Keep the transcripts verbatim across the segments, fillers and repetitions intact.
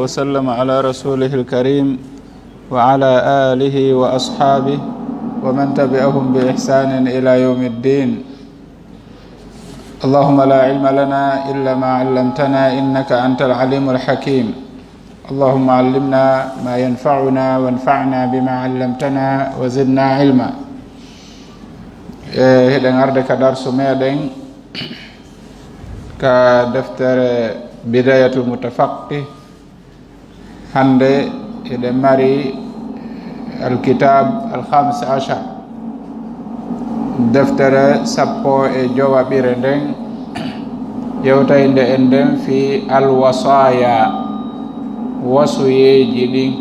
وسلم على رسوله الكريم وعلى آله وأصحابه ومن تبعهم بإحسان إلى يوم الدين. اللهم لا علم لنا إلا ما علمتنا إنك أنت العليم الحكيم. اللهم علمنا ما ينفعنا وانفعنا بما علمتنا وزدنا علما. E, hiɗen arde ka darsu meɗen ka deftere Bidayatul Mutafaqih. Hannde eɗen mari Alkitab Alhamis Ashar, deftere sappo e jowaɓire nden, yewtaynde en nden fii alwasaya, wasuyeeji ɗin.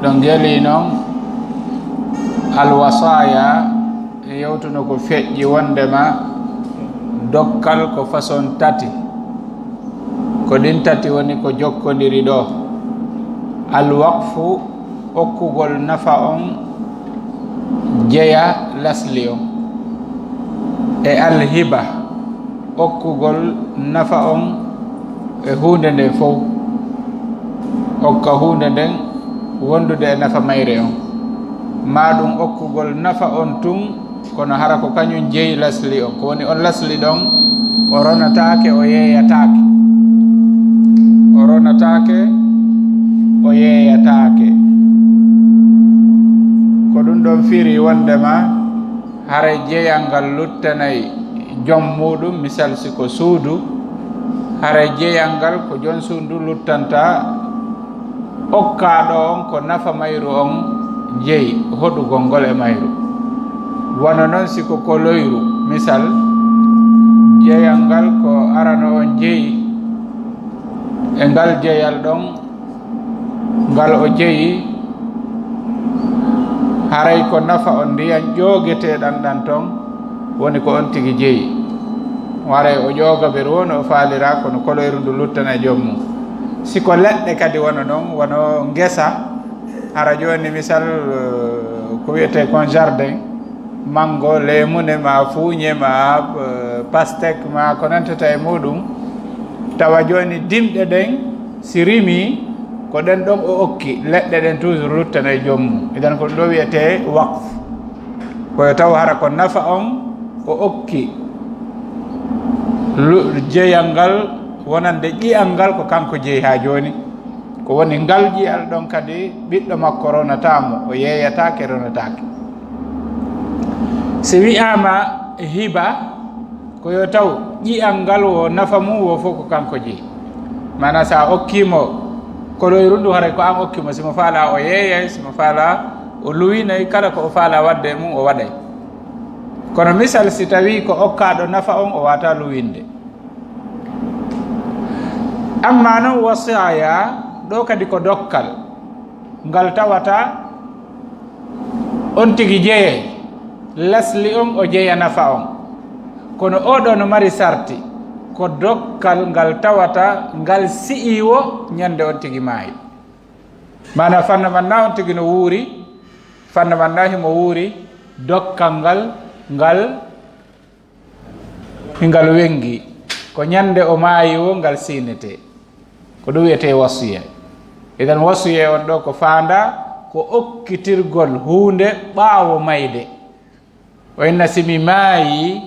Ɗon geli non alwasaya, e yewtuno ko feƴƴi wondema dokkal ko façon tati. Ko ɗin tati woni ko jokkondiri ɗo. Alwaqfu, okkugol nafa on jeya lasli on. E alhiba, okkugol nafa on e huunde nden fow. Okka huunde nden wondude e nafa mayre on. Maa ɗum okkugol nafa on tun kono hara ko kañum jeyi lasli on. Ko woni on lasli ɗon, o ronataake, o yeeyataake. O ronataake, o yeeyataake. Ko ɗum ɗon firi wondema haray jeyal ngal luttanay jom muuɗum, misal si ko suudu, haray jeyal ngal ko jom suudu luttanta okkaaɗo on ko nafa mayru on jeyi, hoɗugol ngol e mayru. Wano non si ko koloyru, misal, jeyal ngal ko arano on jeyi, e ngal jeyal ɗon, ngal o jeyi, haray ko nafa on ndiyan ƴoogeteeɗan ɗan ton, woni ko on tigi jeyi. Haray o ƴooga beru woni o faalira, kono koloyru ndu luttana e joom mum. Si ko leɗɗe kadi wano non, wano ngesa, hara jooni misal, eh, ko wiyetee kon jardin, mango, leemune, ma fuuñe, ma, eh, pastèque, ma ko nantata e muuɗum, tawa jooni dimɗe ɗen, si rimii, ko ɗen ɗon o okki, leɗɗe ɗen toujours luttana e joom mum. Idan ko ɗum ɗo wiyetee waqf. Ko yo taw hara ko nafa on o okki lu-, jeyal ngal wonande ƴi'al ngal ko kanko jeyi haa jooni. Ko woni ngal ƴi'al ɗon kadi ɓiɗɗo makko ronataa mo, o yeeyataake, ronataake. Si wi'aama hiba, ko yo taw ƴi'al ngal wo nafa mum wo fof ko kanko jeyi. Maanaa, so a okkii mo koloyru ndu, haray ko an okki mo. Si mo faalaa, o yeeyay, si mo faalaa, o luwinay, kala ko o faalaa waɗde e mum, o waɗay. Kono misal, si tawii ko okkaaɗo nafa on, o waawataa luwinde. Ammaa non wasaya, ɗo kadi ko dokkal, ngal tawata on tigi jeyay, lasli on o jeya nafa on. Kono oo ɗoo no mari sarti, ko dokkal ngal tawata ngal si'iwo ñande on tigi maayi. Maanaa, fanna man na on tigi no wuuri, fanna man na himo wuuri, dokkal ngal, ngal hingal wenngi, ko ñande o maayi wo ngal siinetee. Ko ɗum wiyetee wasiya. Idan wasiya on ɗo ko faandaa ko okkitirgol huunde ɓaawo mayde. O inna si mi maayi,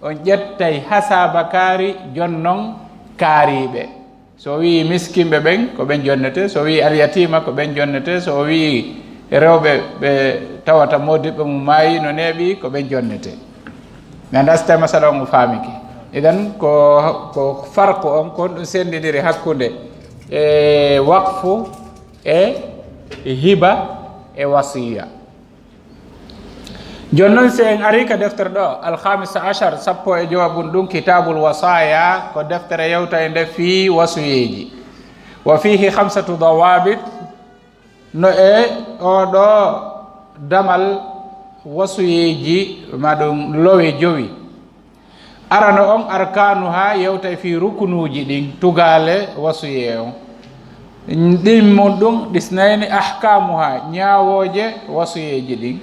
on ƴettay hasaaba kaari jonnon kaariiɓe. So o wi'i miskinɓe ɓen, ko ɓen jonnete. So o wi'i alyatiima, ko ɓen jonnete. So o wi'i rewɓe ɓe tawata moodiɓɓe mum maayi no neeɓi, ko ɓen jonnete. Mi anndaa si tawi masala on o faamike. Idan ko, ko farqu on, ko honɗum senndindiri hakkunde e waqfu e hiba e wasiya. Jooni non, si en arii ka deftere ɗo, Alhamisa Ashar, sappo e jowaɓun ɗum, Kitaabul Wasaaya, ko deftere yewtaynde fii wasuyeeji. Wa fiihi khamsatu dawaabit, no e oo ɗoo damal wasuyeeji, ma ɗum lowe jowi. Arano on, arkaanuhaa, yewtay fii rukunuuji ɗin, tugaale wasuyee on. Ɗimmun ɗum, isnayni, ahkaamuhaa, ñaawooje wasuyeeji ɗin.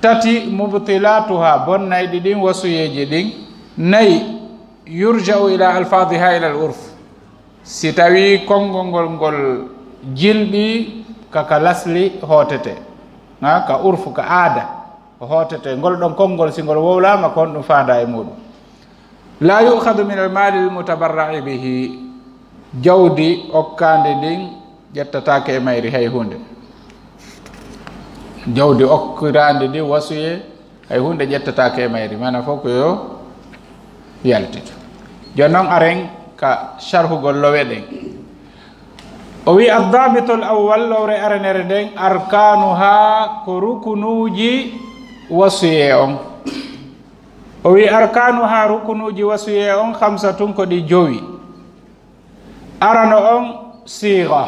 Tati, mubtilaatuhaa, bonnayɗi ɗin wasuyeeji ɗin. Nayi, yurja'u ilaa alfaadihaa ilal urf. Si tawii konngol ngol, ngol jilɓi ka, ka lasli hootete, ha, ka urfu, ka aada, o hootete, ngol ɗon konngol, si ngol wowlaama, ko honɗum faandaa e muuɗum? "La yu'khadhu min al-mali al-mutabarra'i bihi." Jawdi okkaandi ndin ƴettataake e mayri hay huunde. Jawdi okkiraandi ndi wasiyee, hay huunde ƴettataake e mayri. Maana fof ko yo yaltito. Jooni non aren ka sharhugol lowe ɗen. O wi'i, "Ad-dabitul awwal, lowre aranere nden, arkanuha, ko rukunuuji wasiyee on." O wi'i, "Arkanuha, rukunuuji wasiyee on, khamsatun, ko ɗi jowi." Arano on, siga,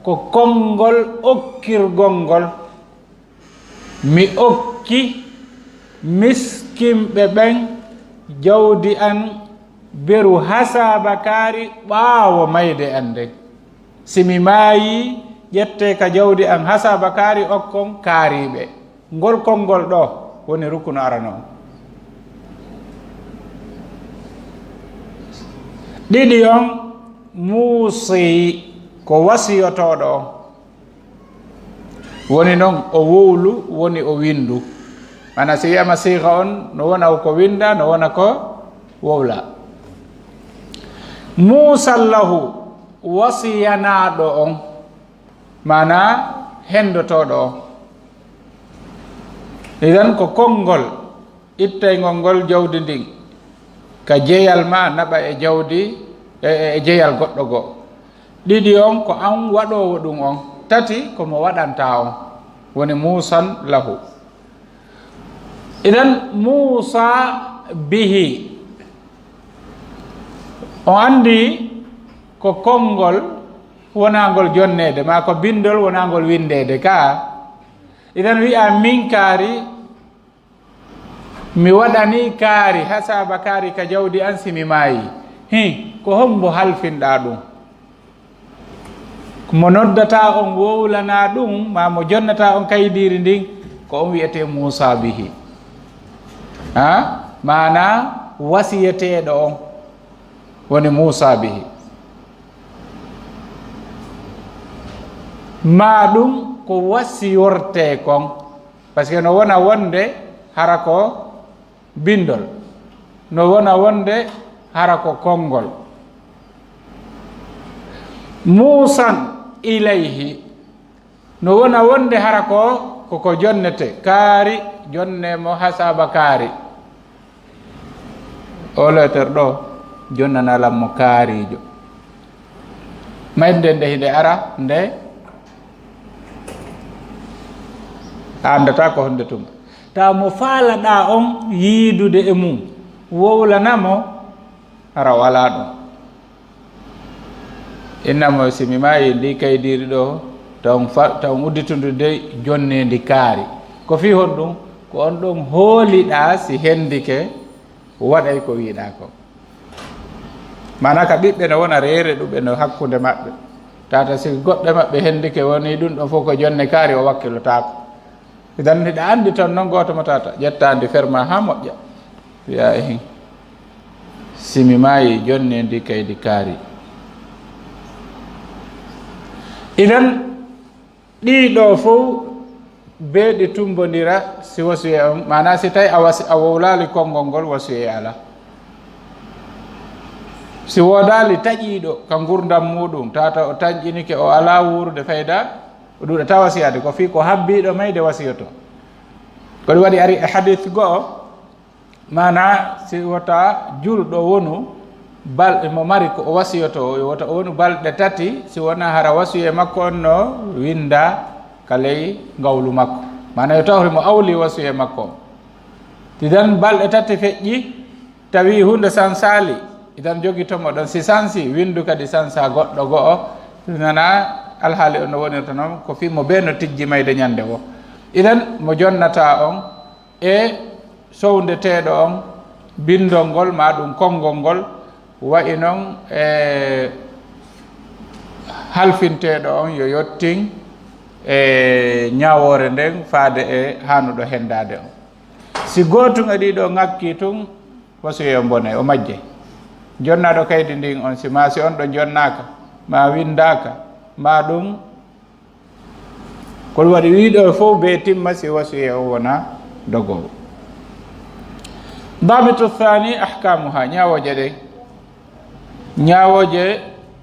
ko konngol okkirgol ngol. Mi okki miskinɓe ɓen jawdi an beru hasaaba kaari ɓaawo mayde an nden. Si mi maayii, ƴettee ka jawdi an hasaaba kaari, okkon kaariiɓe. Ngol konngol ɗoo woni rukunu arano on. Ɗiɗi on, muusi, ko wasiyotooɗo on. Woni non o wowlu, woni o winndu. Maana si wi'aama siiga on, no wona ko winndaa, no wona ko wowlaa. Muusan lahu, wasiyanaaɗo on, maana henndotooɗo on. Idan ko konngol ittayngol ngol jawdi ndin ka jeyal maa naɓa e jawdi, e, e, e jeyal goɗɗo goo. Ɗiɗi on ko an waɗoowo ɗum on. Tati ko mo waɗantaa on. Woni muusan lahu. Idan muusa bihi. O anndi ko konngol wonaangol jonneede, maa ko binndol wonaangol winndeede. Ka idan wi'a min kaari, mi waɗanii kaari, hasaaba kaari ka jawdi an si mi maayii. Hi, ko hombo halfinɗaa ɗum? Mo noddataa on wowlanaa ɗum, maa mo jonnataa on kaydiiri ndin, ko on wi'etee muusa bihi. Ha? Maana wasiyeteeɗo on woni muusa bihi. Maa ɗum ko wasiyortee kon. Parce que no wona wonde hara ko binndol, no wona wonde hara ko konngol. Muusan ilayhi, no wona wonde hara ko, ko, ko jonnete, kaari, jonne mo hasaaba kaari. O leeter ɗoo, jonnanalan mo kaariijo. Mayde nde hinde ara, nde a anndataa ko honde tuma. Tawa mo faalaɗaa on yiidude e mum, wowlana mo, hara o alaa ɗum. Inna mo, si mi maayi ndi kaydiiri ɗoo, taw on fa-, taw on udditundu de jonneendi kaari. Ko fii honɗum? Ko on ɗon hooliɗaa si hendike waɗay ko wiiɗaa ko. Maanaa ka ɓiɓɓe no wona reere ɗuɓe no hakkunde maɓɓe. Tata si goɗɗo maɓɓe hendike woni ɗum ɗon fof ko jonne kaari, o wakkilotaako. Idan hiɗa anndi ton non gooto mo tata, ƴettaa ndi fermaa haa moƴƴa. Wi'a ehin. Si mi maayi jonne ndi kaydi kaari. Idan ɗii ɗoo fof beeɗi tumbondira si wasiyee on, maanaa si tawi a wasi-, a wowlaali konngol ngol, wasiyee alaa. Si woodaali taƴiiɗo ka ngurndan muuɗum, tata o tanƴinike, o alaa wuurude fayda, o ɗuuɗa tawa wasiyaade, ko fii ko habbiiɗo mayde wasiyoto. Ko ɗum waɗi ari e hadith go'o, maanaa si wota julɗo wonu bal-, mo mari ko o wasiyoto, wota o wonu balɗe tati, si wonaa hara wasiyee makko on no winndaa ka ley ngawlu makko. Maanaa yo taw himo awli wasiyee makko on. Idan balɗe tati feƴƴi, tawi huunde sansaali, idan jogito mo ɗon. Si sansi, winndu kadi sansa goɗɗo go'o. Nana alhaali on no wonirta noon, ko fii mo bee no tijji mayde ñande wo. Idan mo jonnataa on e sowndeteeɗo on, binndol ngol maa ɗum konngol ngol, wa'i noon e halfinteeɗo on yo yottin e ñaawoore nden faade e haanuɗo henndaade on. Si gootun e ɗii ɗoo ŋakkii tun, wasiyee on bonay, o majjay. Jonnaaɗo kaydi ndin on, si maa si on ɗo jonnaaka, maa winndaaka, maa ɗum, ko ɗum waɗi wiiɗo fof bee timma si wasiya o wona dogoowo. Dabitu thani, ahkamuha, ñaawooje ɗen. Ñaawooje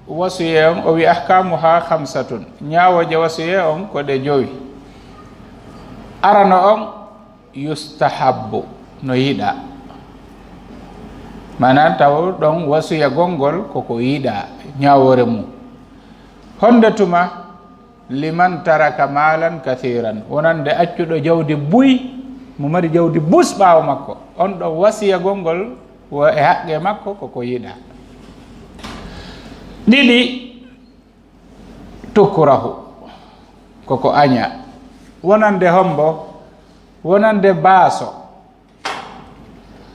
wasiya on, o wi ahkamuha khamsatun. Ñaawooje wasiya on ko ɗe jowi. Arano on, yustahabbu, no yiɗaa. Maanaam, taw ɗon wasiyagol ngol ko ko yiɗaa, ñaawoore mum. Honde tuma? Liman taraka maalan kathiran, wonande accuɗo jawdi buy, mo mari jawdi bus ɓaawo makko, on ɗon wasiyagol ngol wo e haqqe makko ko ko yiɗaa. Ɗiɗi, tukrahu, ko ko añaa. Wonande hombo? Wonande baaso.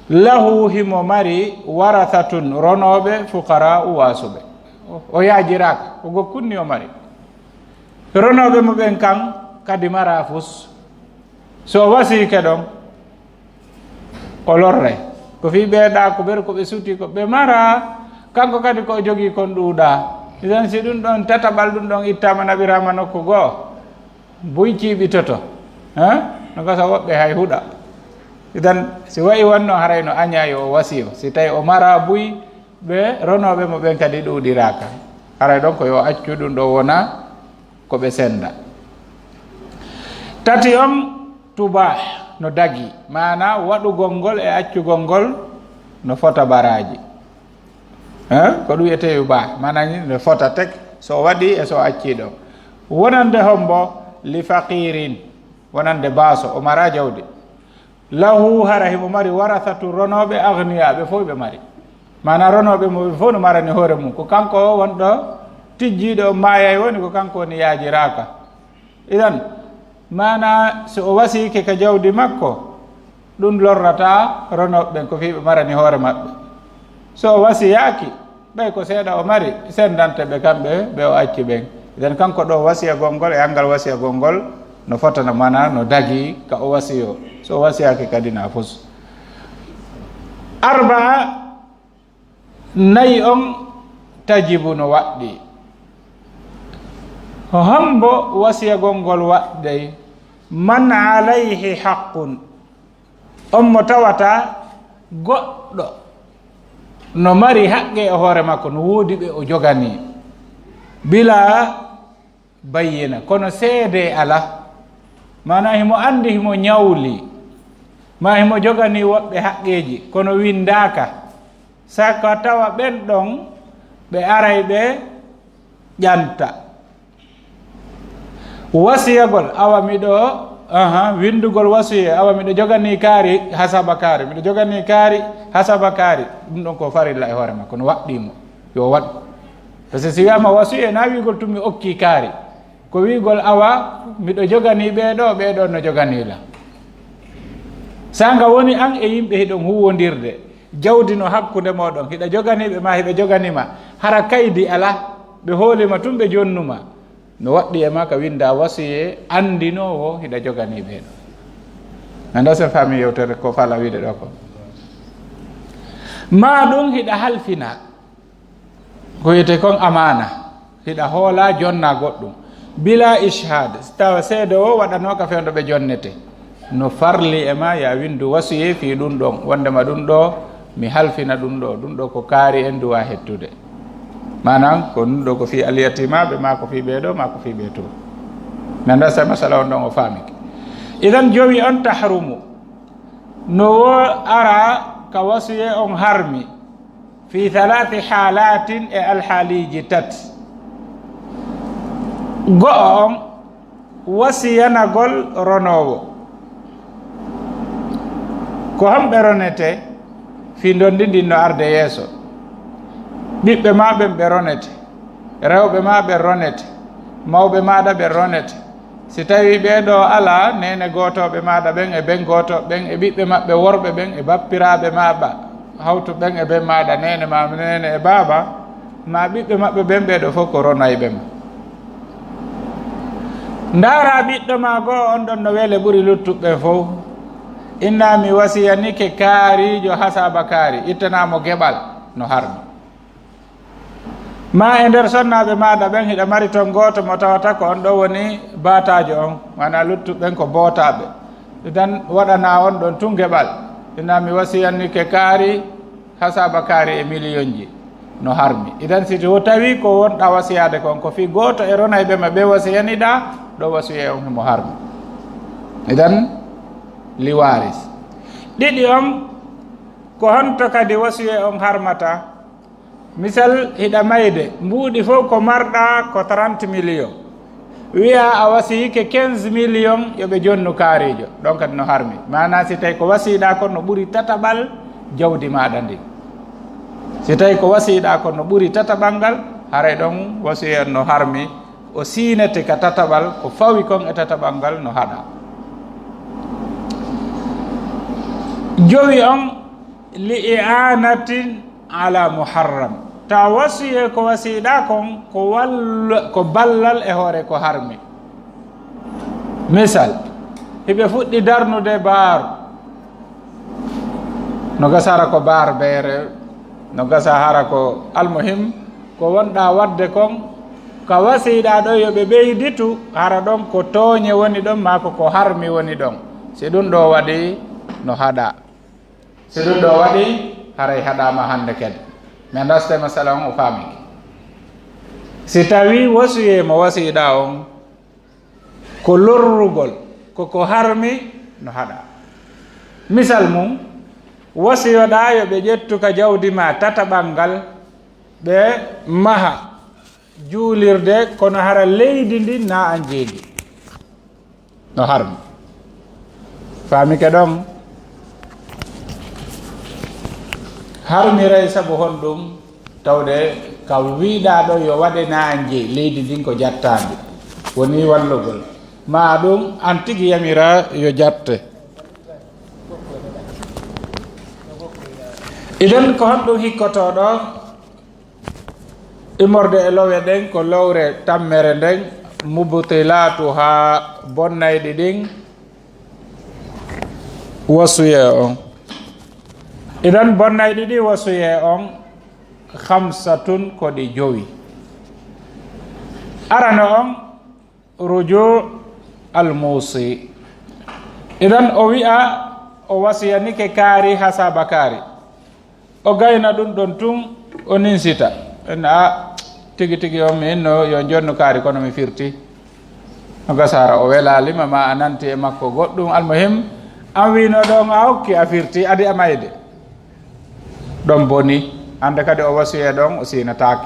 Lahu, himo mari warathatun, ronooɓe, fuqaraa'u, waasuɓe. O, o yaajiraaka, ko gokkunni o mari. Ronooɓe mo ɓen kan kadi maraa fus. So o wasiike ɗon, o lorray. Ko fii ɓee ɗaa ko ɓe, ko ɓe suti, ko ɓe maraa, kanko kadi ko o jogii kon ɗuuɗaa. Idan si ɗum ɗon tataɓal ɗum ɗon ittaama naɓiraama nokku goo, buy ciiɓitoto. Hein? No gasa woɓɓe hay huɗa. Idan si wa'i wonno haray no añaa yo o wasiyo. Si tawi o maraa buy, ɓe ronooɓe mo ɓen kadi ɗuuɗiraaka. Haray ɗon ko yo accu ɗum ɗo wona ko ɓe senda. Tati on, tubah, no dagi, maana waɗugol ngol e accugol ngol no fota baraaji. Hein? Ko ɗum wiyetee yubah, maana ni no fota tek, so o waɗi e so o accii ɗon. Wonande hombo? Li faqirin, wonande baaso, o maraa jawdi. Lahu, hara himo mari warathatu, ronooɓe, aghniya, ɓe fof ɓe mari. Maana ronooɓe mo ɓe fof no marani hoore mum. Ko kanko o wonɗo tijjiiɗo, o maayay woni, ko kanko woni yaajiraaka. Idan, maana so o wasiike ka jawdi makko, ɗum lorrataa ronooɓe ɓen, ko fii ɓe marani hoore maɓɓe. So o wasiyaaki, ɓay ko seeɗa o mari, sendante ɓe kamɓe ɓe o acci ɓen. Idan kanko ɗo wasiyagol ngol e anngal wasiyagol ngol no fotana, maana no dagi ka o wasiyo. So o wasiyaaki kadi na fus. Arbaa, nayi on, tajibu, no waɗɗii. Hombo wasiyagol ngol waɗɗay? Man alayhi haqqun, on mo tawata goɗɗo no mari haqqe e hoore makko, no woodi ɓe o joganii, bila bayyina, kono seede alaa. Maana himo anndi, himo ñawli, ma himo joganii woɓɓe haqqeeji, kono winndaaka. Saka tawa ɓen ɗon ɓe aray ɓe ƴanta. Wasiyagol, awa miɗo, aha, winndugol wasiye, awa miɗo joganii kaari hasaba kaari, miɗo joganii kaari hasaba kaari, ɗum ɗon ko farilla e hoore makko, no waɗɗii mo, yo waɗu. Par ce que si wiyaama wasiye, na wiigol tun mi okkii kaari, ko wiigol awa miɗo joganii ɓee ɗoo, ɓee ɗoo no joganii lan. Sanga woni an e yimɓe hiɗon huuwondirde, jawdi no hakkunde mooɗon, hiɗa joganii ɓe ma hiɓe joganii ma, hara kaydi alaa, ɓe hoolii ma tun ɓe jonnuma. No waɗɗii e maa ka winndaa wasiye anndinoowo hiɗa joganii ɓee ɗoo. Anndaa si en faamii yewtere ko faalaa wiide ɗoo ko. Maa ɗum hiɗa halfina, ko wiyetee kon amaana, hiɗa hoolaa jonnaa goɗɗum. Bila ishhad, tawa seede o waɗanooka fewndo ɓe jonnete. No farli e maa yo a winndu wasiye fii ɗum ɗon, wonndema ɗum ɗoo, mi halfina ɗum ɗoo, ɗum ɗoo ko kaari en duwaa hettude. Maanaam, ko ɗum ɗoo ko fii alyatimaaɓe, maa ko fii ɓee ɗoo, maa ko fii ɓee too. Mi anndaa si masala on ɗon o faamike. Idan jowi on tahrumu. No wo ara ka wasiye on harmi. Fii thalathi haalatin, e alhaaliiji tati. Go'o on, wasiyanagol ronoowo. Ko homɓe ronetee? Fii ndondi ndin no arde yeeso. Ɓiɓɓe maa ɓen ɓe ronete, rewɓe maa ɓen ronete, mawɓe maaɗa ɓen ronete. Si tawii ɓee ɗoo alaa, neene gootooɓe maaɗa ɓen e ben gootooɓe ɓen e ɓiɓɓe maɓɓe worɓe ɓen e bappiraaɓe maaɗa, hawtu ɓen e ben maaɗa, neene maa neene e baaba, maa ɓiɓɓe maɓɓe ɓen, ɓee ɗoo fof ko ronayɓe ma. Ndaaraa ɓiɗɗo maa goo on ɗon no wele ɓuri luttuɓe ɓen fof. Inna mi wasiyanike kaariijo hasaba kaari, ittanaa mo geɓal, no harmi. Ma e nder sonnaaɓe maaɗa ɓen, hiɗa mari ton gooto mo tawata ko on ɗoo woni baataajo on, maanaa luttuɓe ɓen ko bootaaɓe. Idan, waɗanaa on ɗon tun geɓal. Ina mi wasiyannike kaari, hasaaba kaari e miliyonji, no harmi. Idan, si to tawi ko wonɗaa wasiyaade kon, ko fii gooto e ronayɓe ma ɓe wasiyaniɗaa, ɗoo wasiyee on himo harmi. Idan, li waaris. Ɗiɗi on, ko honto kadi wasiyee on harmata? Misal, hiɗa mayde, mbuuɗi fow ko marɗaa ko trente millions. Wi'aa a wasiyike quinze millions yo ɓe jonnu kaariijo, ɗon kadi no harmi. Maanaa si tawi ko wasiyiɗaa kon no ɓuri tataɓal jawdi maaɗa ndin. Si tawi ko wasiyiɗaa kon no ɓuri tataɓal ngal, haray ɗon wasiyee on no harmi, o siinete ka tataɓal, ko fawi kon e tataɓal ngal no haɗaa. Jowi on, li i'anatin ala muharram. Tawa wasiyee ko wasiyiɗaa kon, ko wall-, ko ballal e hoore ko harmi. Misal, hiɓe fuɗɗi darnude baaru. No gasa hara ko baar beere, no gasa hara ko almuhim, ko wonɗaa waɗde kon, ka wasiyiɗaa ɗon yo ɓe ɓeyditu, hara ɗon ko tooñe woni ɗon, maa ko ko harmi woni ɗon. Si ɗun ɗoo waɗi, no haɗaa. Si ɗun ɗoo waɗi, haray haɗaama hannde kadi. Mi anndaa si tawi masala on o faamike. Si tawi wasiyee mo wasiyiɗaa on ko lorrugol, ko ko harmi, no haɗaa. Misal mun, wasiyoɗaa yo ɓe ƴettu ka jawdi maa tataɓal ngal, ɓe maha juulirde, kono hara leydi ndin na an jeyi ndi. No harmi. Faamike ɗon? Harmiray sabu honɗum? Tawde ka wiɗaa ɗo yo waɗe na an jeyi, leydi ndin ko jattaandi. Woni wallugol. Ma ɗum an tigi yamira yo jatte. Idan ko honɗum hikkotoo ɗo? Immorde e lowe ɗen ko lowre tammere nden, mubtilaatuha, bonnayɗi ɗin wasuyee on. Idan bonnayɗi ɗi wasuyee on, khamsatun, ko ɗi jowi. Arano on, ruju al muusi. Idan o wi'a o wasiyanike kaari, hasaba kaari. O gayna ɗum ɗon tun, o ninsita. En a tigi tigi on mi inno yo jonnu kaari kono mi firti. No gasa hara o welaali ma, ma a nanti e makko goɗɗum. Almuhim, an wino ɗon a hokki a firti, adi a mayde. Ɗon boni, hande kadi o wasiyee ɗon, o siinataake.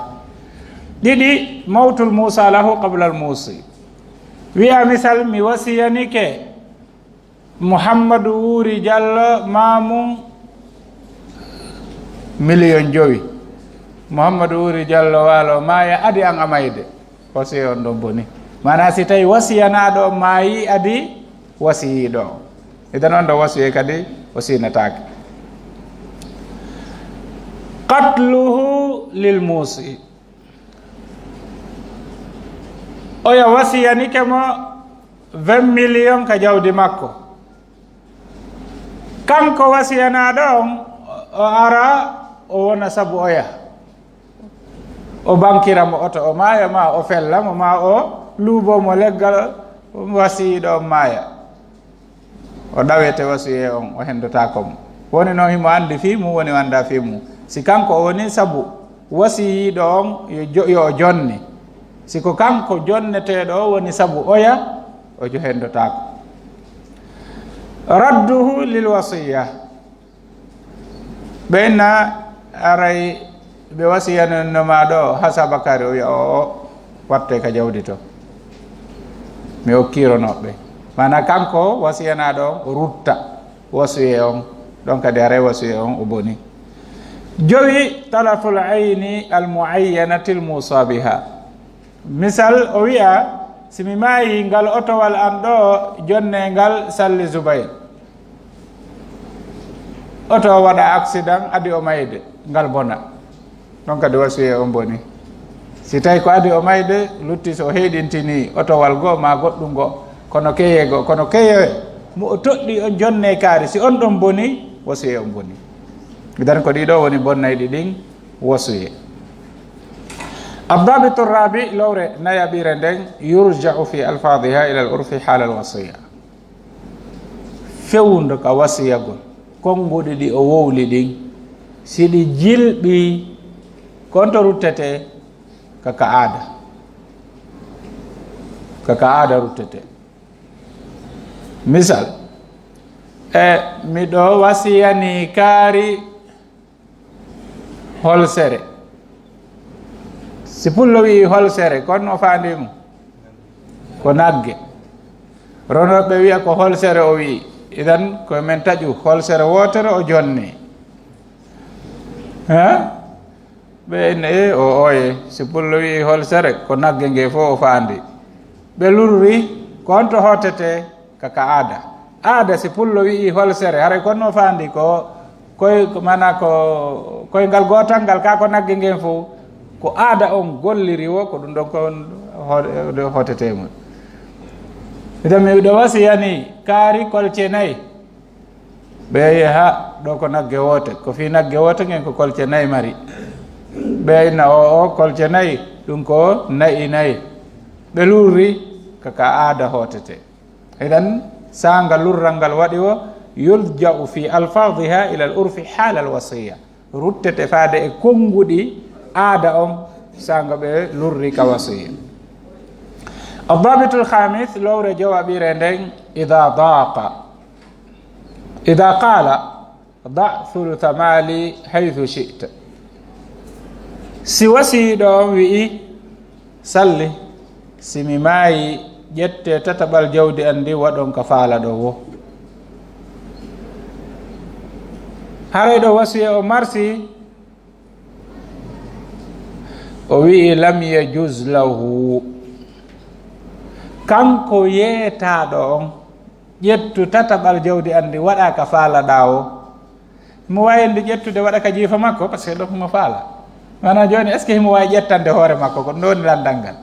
Ɗiɗi, mawtul muusa lahu qabla al muusi. Wi'a misal, mi wasiyanike Muhammadu Wuuri Jallo, maamum miliyon jowi. Muhammadu Wuuri Jallo waalo maaya adi an a mayde. Wasiyee on ɗon boni. Maanaa si tawi wasiyanaaɗo on maayi adi wasiyiiɗo on. Idan on ɗon wasiyee kadi o siinataake. Qatluhu lil muusi. Oya wasiyanike mo vingt millions ka jawdi makko. Kanko wasiyanaaɗo on, o ara, o wona sabu oya. O bankira mo oto, o maaya, ma o fella mo, ma o luubo mo leggal wasiyiiɗo on maaya. O ɗawete wasiyee on, o hendotaako mo. Woni noon himo anndi fii mum, woni o anndaa fii mum. Si kanko o woni sabu wasiyiiɗo on, yo jo-, yo o jonni. Si ko kanko jonneteeɗo o woni sabu oya, o jo-, hendotaako. Radduhu lil wasiyya. Ɓe inna aray ɓe wasiyanino ma ɗo hasaba kaari, o wi'a o, o watte ka jawdi to. Mi okkirono ɓe. Maanaa kanko wasiyanaaɗo on, o rutta wasiyee on. Ɗon kadi haray wasiyee on o boni. Jowi, talaful ayni al muayyanati al musa biha. Misal, o wi'a, si mi maayi, ngal otowal an ɗo, jonnee ngal Salli Zubayr. Oto o waɗa accident, adi o mayde, ngal bona. Ɗon kadi wasiyee on boni. Si tawi ko adi o mayde, lutti so o heyɗintinii otowal goo maa goɗɗum goo, kono keyee goo, kono keyee mo o toɗɗii on jonnee kaari, si on ɗon boni, wasiyee on boni. Idan ko ɗiɗo woni bonnayɗi ɗin wasiyee. Addabitu rabi, lowre nayaɓire nden, yurja'u fi alfadiha ila al urfi hala al wasiya. Fewndo ka wasiyagol, konnguɗi ɗi o wowli ɗin, si ɗi jilɓi, konto ruttete ka ka aada. Ka ka aada ruttete. Misal, e miɗo wasiyani kaari holsere. Si pullo wi'i holsere, kon no faandi mum? Ko nagge. Ronooɓe wi'a ko holsere o wi'i. Idan, ko men taƴu holsere wootere o jonni. Ha? Ɓe inna, e, o oye, si pullo wi'i holsere, ko nagge nge fof o faandi. Ɓe lurri, ko on to hootete ka, ka aada. Aada, si pullo wi'i holsere, haray ko on no faandi ko, koy, ko mana ko, koyngal gootal ngal, ka ko nagge ngen fof, ko aada on golliri wo, ko ɗum ɗon ko on ho-, hootete mum. Idan mi ɗo wasiyani kaari kolce nayi. Ɓe yehi ha ɗo ko nagge woote, ko fii nagge woote ngen ko kolce nayi mari. Ɓe inna o, o kolce nayi, ɗum ko na'i nayi. Ɓe lurri ka, ka aada hootete. Idan, saanga lurral ngal waɗi wo, yulja'u fi alfadiha ila al urfi hala al wasiya. Ruttete faade e konnguɗi aada on, saanga ɓe lurri ka wasiya. Addabitul khamis, lowre jowaɓire nden, ida daqa. Ida qala, da thulutha mali haythu shi'ta. Si wasiyiɗo on wi'i, salli, si mi maayi, ƴette tataɓal jawdi an ndi waɗon ka faala ɗo wo. Haray ɗo wasiya o marsi, o wi'i, lam yajuz lahu. Kanko yeetaaɗo on, ƴettu tataɓal jawdi an ndi waɗa ka faalaɗaa o. Himo waawi ndi ƴettude waɗa ka jiifa makko, parce que ɗo himo faala. Maanaam jooni, est-ce que himo waawi ƴettande hoore makko? Ko ɗum woni lanndal ngal.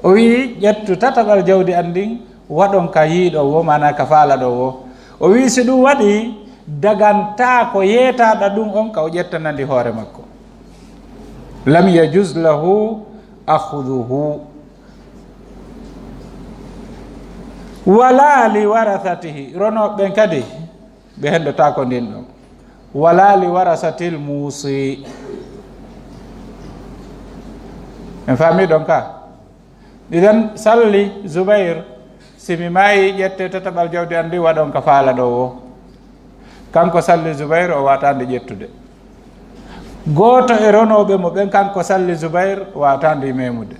O wi'i, ƴettu tataɓal jawdi an ndin, waɗon ka yiiɗo wo, maanaam ka faalaɗo wo. O wi'i, si ɗum waɗi, dagantaa ko yeetaaɗo ɗum on, ka o ƴettanandi hoore makko. Lam yajuz lahu akhdhuhu. Wala li warathatihi. Ronooɓe ɓen kadi, ɓe henndotaako ndin ɗon. Wala li warasatil muusi. En faami ɗon ka? Idan salli Zubair, si mi maayi, ƴette tataɓal jawdi an ndi waɗon ka faala ɗo wo. Kanko salli Zubair, o waataande ƴettude. Gooto e ronooɓe mo ɓen, kanko salli Zubair, waataande memude.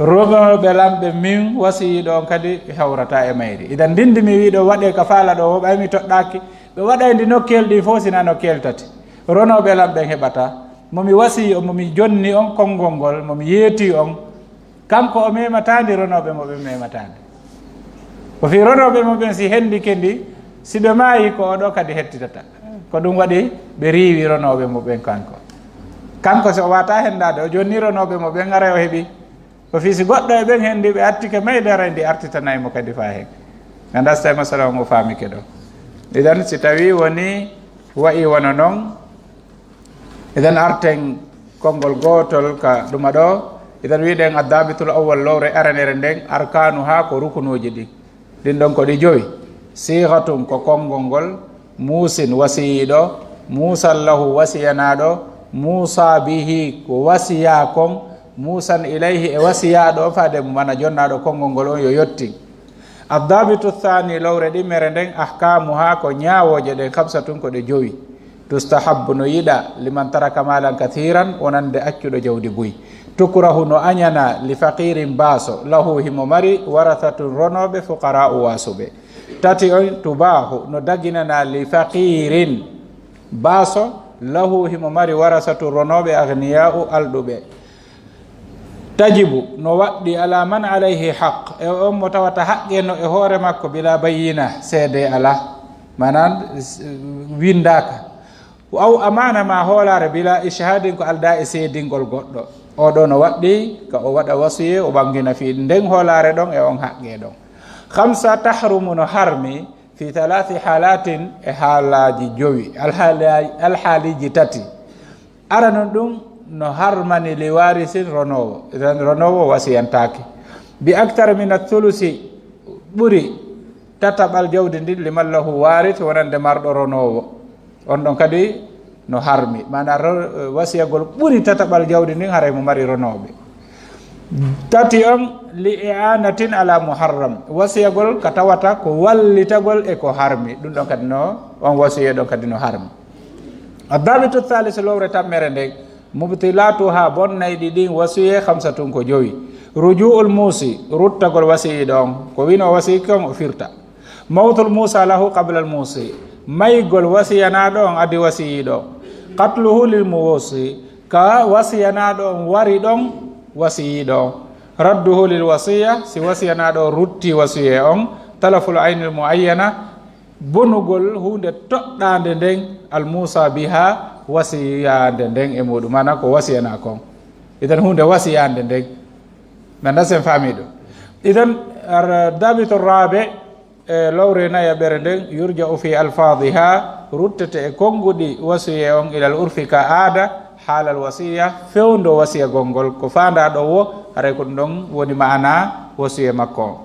Ronooɓe lamɓe min wasiyiɗo on kadi ɓe hawrata e mayri. Idan ndindi mi wiɗo waɗe ka faala ɗo wo, ɓay mi toɗɗaaki, ɓe waɗay ndi nokkeel ɗi fof sina nokkeel tati. Ronooɓe lamɓe heɓata. Mo mi wasiyi on, mo mi jonni on konngol ngol, mo mi yeeti on, kanko o memataandi, ronooɓe mo ɓen memataandi. Ko fii ronooɓe mo ɓen si hendike ndi, si ɓe maayi ko o ɗo kadi hettitata. Ko ɗum waɗi ɓe riiwi ronooɓe mo ɓen kanko. Kanko si o waata hendaade, o jonni ronooɓe mo ɓen aray o heɓi. Ko fii si goɗɗo e ɓen hendi ɓe attike mayde aray ndi artitanay mo kadi faa hen. Nga dasta e masala on o faamike ɗo. Idan si tawi woni wa'i wano non, Idan arten konngol gootol ka ɗuma ɗo. Idan wiɗen addabitul awwal, lowre aranere nden, arkanu haa ko rukunuuji ɗin. Ɗin ɗon ko ɗi jowi. Sigatun ko konngol ngol, muusin wasiyiɗo, muusan lahu wasiyanaaɗo, muusa bihi ko wasiya kon, muusan ilayhi e wasiyaaɗo on faade mo mana jonnaaɗo konngol ngol on yo yottin. Addabitu thani, lowre ɗimmere nden, ahkamuha ko ñaawooje ɗen, khamsatun ko ɗe jowi. Tustahabbu no yiɗa, liman taraka malan kathiran, wonande accuɗo jawdi buy. Tukrahu no añana, li faqirin baaso, lahu himo mari, warathatun ronooɓe, fuqara'u waasuɓe. Tati on, tubahu no daginana, li faqirin baaso, lahu himo mari, warasatu ronooɓe, aghniya'u alɗuɓe. Tajibu no waɗɗi ala man alayhi haq, e on mo tawata haqqe no e hoore makko, bila bayyina, seede ala, manan s-, windaaka. Aw amana ma hoolaare bila ishhadin, ko alda e seedingol goɗɗo. O ɗo no waɗɗi ka o waɗa wasiye, o ɓangina fii nden hoolaare ɗon e on haqqe ɗon. Khamsa tahrumu no harmi fi thalathi halatin, e haalaaji jowi, alhaali-, alhaaliji tati. Aranun ɗum, no harmani li warisin ronoowo. Idan ronoowo wasiyantaake. Bi aktara min athulusi, ɓuri tataɓal jawdi ndin, liman lahu waris, wonande marɗo ronoowo. On ɗon kadi no harmi. Maana ro-, wasiyagol ɓuri tataɓal jawdi ndin haray mo mari ronooɓe. Tati on, li i'anatin ala muharram. Wasiyagol ka tawata ko wallitagol e ko harmi. Ɗum ɗon kadi no, on wasiye ɗon kadi no harmi. Addabitu thalis, lowre tammere nden. Mubtilatuha, bonnayɗi ɗin wasiye, khamsatun, ko jowi. Ruju'ul musi, ruttagol wasiyiɗo on. Ko wino wasiyi kon o firta. Mawtul musa lahu qabla al musi. Maygol wasiyanaɗo on adi wasiyiɗo. Qatluhu lil muwusi. Ka wasiyanaɗo on wari ɗon wasiyiɗo on. Radduhu lil wasiya. Si wasiyanaɗo on rutti wasiye on. Talaful aynil muayyana. Bonugol huunde toɗɗaande nden, al musa biha, wasiyaande nden e muɗum. Maana ko wasiyana kon. Idan huunde wasiyaande nden. Nanda sen faami ɗum. Idan, ar-, dabitu rabe, e lowre nayaɓere nden, yurja'u fi alfadiha, ruttete e konnguɗi wasiye on ilal urfi ka aada, haalal wasiya, fewndo wasiyagol ngol. Ko faandaɗo wo, haray ko ɗum ɗon woni maana wasiye makko on.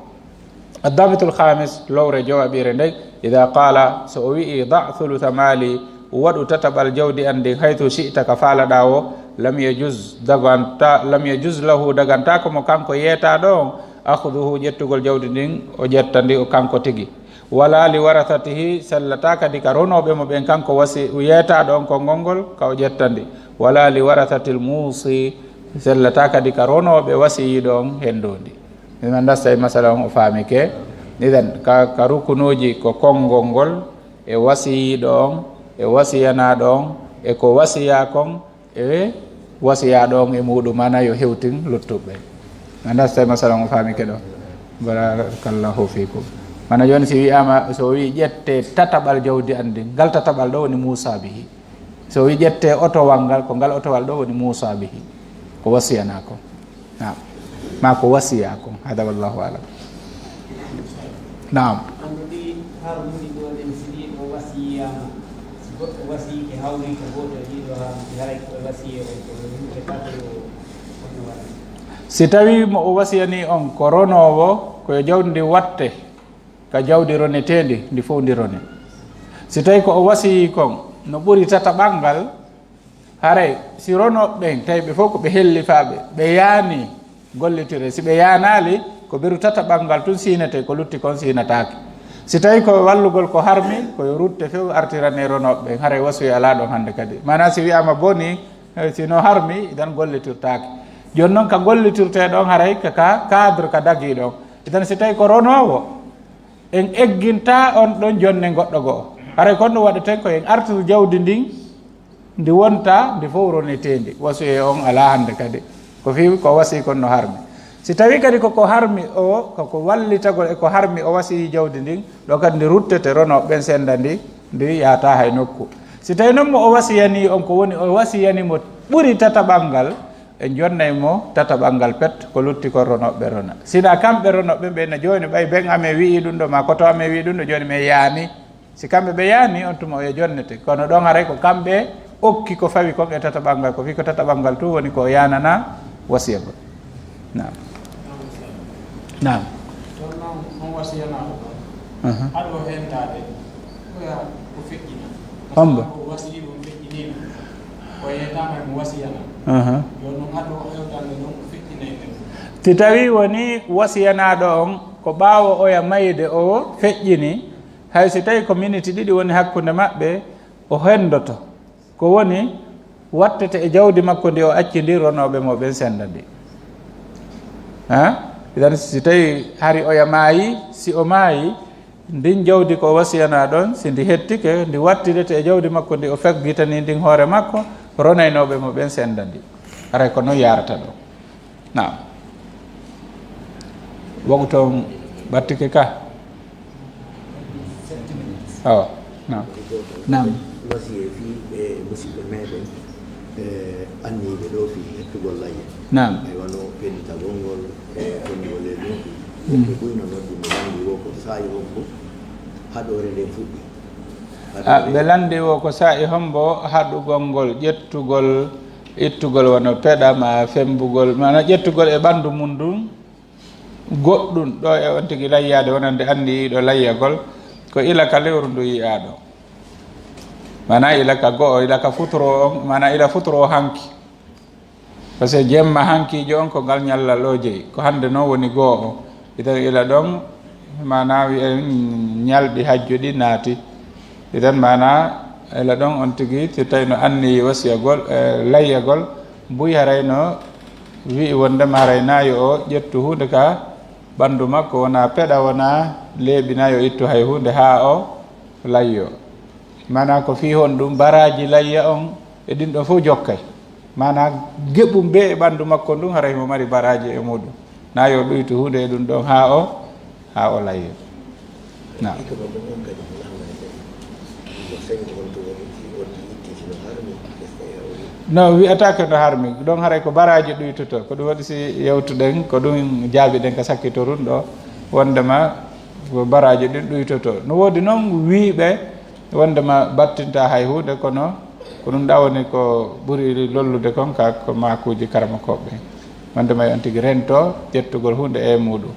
Addabitul khamis, lowre jowaɓire nden, ida qala, so o wi'i, da thulutha mali, waɗu tataɓal jawdi an ndin, haythu shi'ta, ka faalaɗa wo, lam yajuz, daganta, lam yajuz lahu, dagantako mo kanko yeetaɗo on, akhduhu, ƴettugol jawdi ndin, o ƴetta ndi o kanko tigi. Wala li warathatihi, sellata kadi ka ronooɓe mo ɓen, kanko wasi, yeetaɗo on konngol ngol, ka o ƴetta ndi. Wala li warathatil musi, sellata kadi ka ronooɓe wasiyiɗo on hendondi. Mi anndaa so tawi masala on o faamike. Idan, ka, ka rukunuuji ko konngol ngol, e wasiyiiɗo on, e wasiyanaɗo on, e ko wasiya kon, e wasiyaaɗo on e muɗum, maana yo hewtin luttuɓe. Mi anndaa so tawi masala on o faamike ɗo. Barakallahu fikum. Maana jooni si wi'aama, so o wi'i ƴette tataɓal jawdi an ndin, ngal tataɓal ɗo woni Muusa bihi. So o wi'i ƴette otowal ngal, ko ngal otowal ɗo woni Muusa bihi. Ko wasiyana kon. Naam. Ma ko wasiya kon. Hada wallahu alam. Naam. Andu ɗi harmuɗi ɗo ɗen, si ɗi o wasiyaama, si goɗɗo wasiyike hawri ko gooto e ɗiɗo harmuɗi, haray ko e wasiye on, ko yimɓe tato yo on no waɗi. Si tawi mo o wasiyani on ko ronoowo, ko yo jawdi ndi watte ka jawdi roneteendi, ndi fof ndi rone. Si tawi ko o wasiyi kon no ɓuri tataɓal ngal, haray si ronooɓe ɓen, tawi ɓe fof ko ɓe hellifaaɓe, ɓe yaani gollitire. Si ɓe yaanaali, ko beru tataɓal ngal tun siinete, ko lutti kon siinataake. Si tawi ko wallugol ko harmi, ko yo rutte few artirane ronooɓe ɓen, haray wasiya alaa ɗon hannde kadi. Maanaa si wi'aama boni, eh, si no harmi, idan gollitirtaake. Jooni non ka gollitirtee ɗon, haray ka, ka cadre ka dagii ɗon. Idan si tawi ko ronoowo, en eggintaa on ɗon jonne goɗɗo go'o. Haray kon ɗum waɗeten ko en artir jawdi ndin, ndi wonta ndi fof roneteendi. Wasiye on alaa hannde kadi. Ko fii ko wasi kon no harmi. Si tawi kadi ko ko harmi o, ko ko wallitagol e ko harmi o wasiyi jawdi ndin, ɗo kadi ndi ruttete, ronooɓe ɓen senda ndi, ndi yahataa hay nokku. Si tawi non mo o wasiyani on ko woni o wasiyani mo ɓuri tataɓal ngal, en jonnay mo tataɓal ngal pet, ko lutti kon ronooɓe rona. Sina kamɓe ronooɓe ɓen na jooni ɓay ben amen wi'i ɗum ɗo, ma koto amen wi'i ɗum ɗo, jooni men yaani. Si kamɓe ɓe yaani, on tuma o yo jonnete. Kono ɗon haray ko kamɓe okki ko fawi kon e tataɓal ngal, ko fii ko tataɓal ngal tun woni ko o yaanana wasiyagol. Naam. Naam. Ɗon non, on wasiyanaaɗo ɗon. Aha. Haɗo hentaade, ko ya ko feƴƴina. Hombo? Ko wasiyii on feƴƴiniino. Ko yeetaama e mo wasiyana. Aha. Jooni non haɗo hewtaande ɗon ko feƴƴinay nden. Si tawi woni wasiyanaaɗo on, ko ɓaawo oya mayde o feƴƴini, hay si tawi ko miniti ɗiɗi woni hakkunde maɓɓe, o hendoto. Ko woni wattete e jawdi makko ndi o acci ndi, ronooɓe mo ɓen senda ndi. Ha? Idan si tawi hari oya maayi, si o maayi, ndin jawdi ko o wasiyana ɗon, si ndi hettike, ndi wattirete e jawdi makko ndi o faggitani ndin hoore makko, ronaynooɓe mo ɓen senda ndi. Haray ko non yaarata ɗon. Naam. Waktu on ɓattike ka? Awa. Naam. Naam. Wasiye fii ɓe musidɓe meɗen, e anniiɓe ɗo fii hettugol layya. Naam. Ay wano pellitagol ngol, e konnugol e ɗum. Mm. Ɓe ɓuyno noddi mo lanndi wo ko saa'i hombo haɗoore nden fuɗɗi. A, ɓe lanndi wo ko saa'i hombo haɗugol ngol, ƴettugol ittugol wano peɗa ma fembugol, mana ƴettugol e ɓanndu mum ndun goɗɗum ɗo e on tigi layyaade wonande anniyiiɗo layyagol, ko ila ka lewru ndu yi'aa ɗo. Mana ila ka go'o, ila ka futuro on, mana ila futuro hanki. Parce que jemma hankiijo on ko ngal ñallal o jeyi, ko hannde noon woni goo o. Idan ila ɗon, mana wi'en ñalɗi hajju ɗi naati. Idan mana ila ɗon on tigi, si tawi no anniyi wasiyagol, eh, layyagol, buy haray no wi'i wondema haray na yo o ƴettu huunde ka ɓanndu makko, wona peɗa, wona leeɓi, na yo ittu hay huunde haa o layyo. Mana ko fii honɗum? Baraaji layya on e ɗin ɗon fof jokkay. Mana geɓum be e ɓanndu makko ndun, haray himo mari baraaji e muɗum. Na yo ɗuytu huunde e ɗum ɗon haa o, haa o layyo. Na. No, wi'ataake no harmi. Ɗon haray ko baraaji ɗuytoto. Ko ɗum waɗi si yewtuɗen, ko ɗum jaabiɗen ka sakkitorun ɗo, wondema ko baraaji ɗin ɗuytoto. No woodi noon wiiɓe wondema battinta hay huunde, kono ko ɗum ɗa woni ko ɓuri lollude kon ka ko maakuuji karamokooɓe. Wondema yo on tigi rento ƴettugol huunde e muɗum.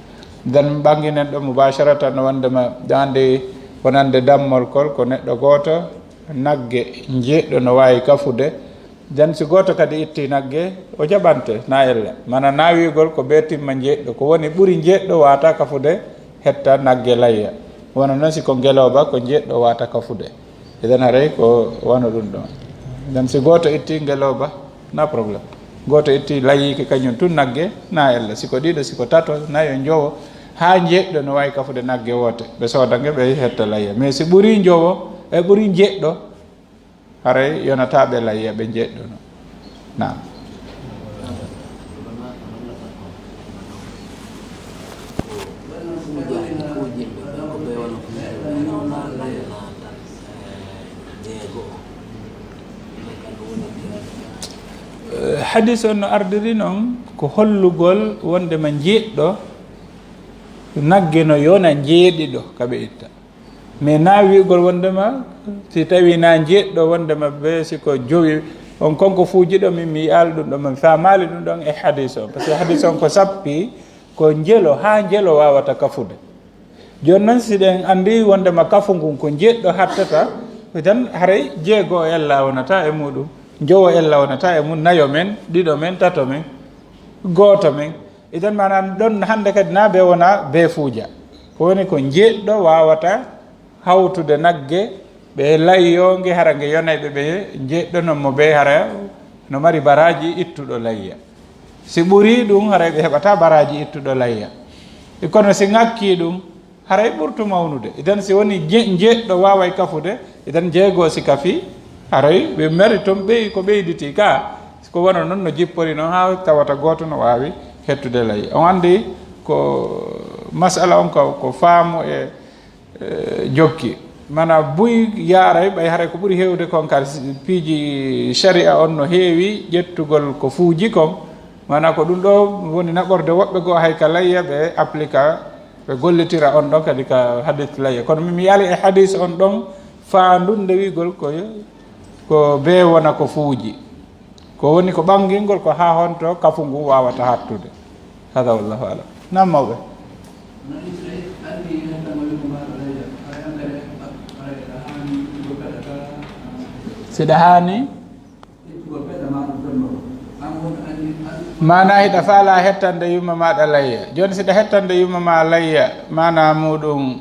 Den ɓanginen ɗo mubasharatan wondema ɗo andi wonande dammol kol ko neɗɗo gooto, nagge njeeɗɗo no waawi kafude. Den si gooto kadi itti nagge, o jaɓante, na ella. Mana na wi'ugol ko bee timma njeeɗɗo, ko woni ɓuri njeeɗɗo waata kafude hetta nagge layya. Wona noon si ko ngelooba, ko njeeɗɗo waata kafude. Idan haray ko wano ɗum ɗon. Den si gooto itti ngelooba, na problème. Gooto itti layyiike kañum tun nagge, na ella. Si ko ɗiɗo, si ko tato, nayo, njowo, haa njeeɗɗo no waawi kafude nagge woote. Ɓe sooda nge, ɓe hetta layya. Mais si ɓuri njowo, e ɓuri njeeɗɗo, haray yonataa ɓe layya ɓe njeeɗɗo no. Naam. Eh, hadis on no ardiri non ko hollugol wondema njeeɗɗo nagge no yona njeeɗiɗo ka ɓe itta. Mais na wi'ugol wondema, si tawi na njeeɗɗo wondema be si ko jowi, on kon ko fuuji ɗo min mi yi'aali ɗum ɗo, min faamaali ɗum ɗon e hadis on. Parce que hadis on ko sappi, ko njelo, haa njelo waawata kafude. Jooni noon, si ɗen anndi wondema kafu ngun ko njeeɗɗo hattata, tan haray jeego ella wonata e muɗum, njowo ella wonata e mum, nayo men, ɗiɗo men, tato men, gooto men. Idan maanaam ɗon hannde kadi na be wona be fuuja. Ko woni ko njeeɗɗo waawata hawtude nagge, ɓe layyo nge hara nge yonay ɓe, ɓe njeeɗɗo non mo be hara no mari baraaji ittuɗo layya. Si ɓurii ɗum, haray ɓe heɓata baraaji ittuɗo layya. E kono si ŋakkii ɗum, haray ɓurtu mawnude. Idan si woni je-, njeeɗɗo waaway kafude, idan jeego si kafii, haray ɓe mari toon ɓey-, ko ɓeyditii ka. Ko wano noon no jippori noon, haa tawata gooto no waawi hettude layya. On anndi ko masala on ko, ko faamu e, e jokki. Mana buy yaaray, ɓay haray ko ɓuri heewde kon kadi, piiji shari'a on no heewi ƴettugol ko fuuji kon. Mana ko ɗum ɗo woni naɓorde woɓɓe goo hay ka layya ɓe applika, ɓe gollitira on ɗon kadi ka hadis layya. Kono min mi yaali e hadis on ɗon faandunde wi'gol ko, ko bee wona ko fuuji. Ko woni ko ɓangingol ko haa honto kafu ngun waawata hattude. Hada wallahu alam. Naam mawɓe. Siɗa haani? Maana hiɗa faala hettande yumma maaɗa layya. Jooni siɗa hettande yumma ma layya, maana muɗum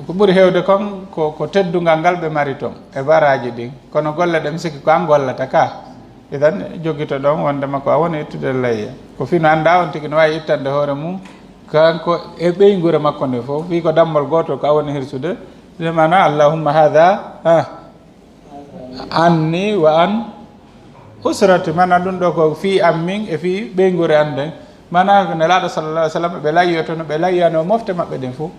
ko ɓuri heewde kon ko, ko teddungal ngal ɓe mari ton e baraaji ɗin. Kono golle ɗe mi sikki ko an gollata ka. Idan, joggito ɗon wondema ko a woni ittude layya. Ko fino annda on tigi no waawi ittande hoore mum, kanko e ɓeynguure makko nde fof. Fii ko dammol gootol ko a woni hirsude. Nde maana, "Allahumma hadha, ah, anni wa an usrati." Maana ɗum ɗo ko fii an min e fii ɓeynguure an nden. Maana ko Nelaaɗo sallallahu alaihi wasallam ɓe layyotono, ɓe layyano mofte maɓɓe ɗen fof.